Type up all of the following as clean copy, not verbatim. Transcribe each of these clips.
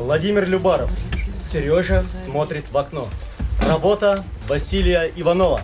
Владимир Любаров. Сережа смотрит в окно. Работа Василия Иванова.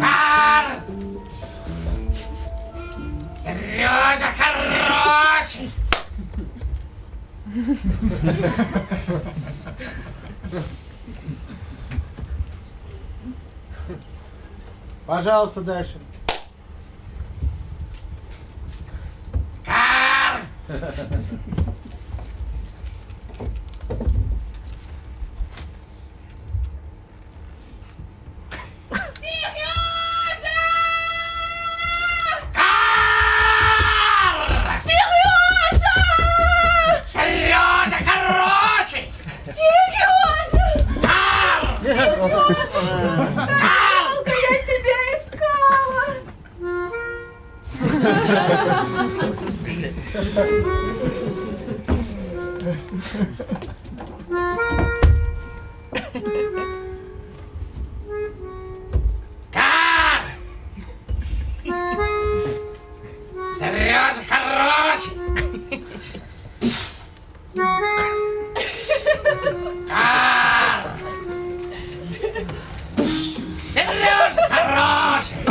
Кар! Сережа хороший! Пожалуйста, дальше. Кар! Сережа! Кар! Сережа! Сережа хороший! Сережа! Кар! Сережа! Долго я тебя искала! Кар! Сережа хороший! Кар! Сережа хороший!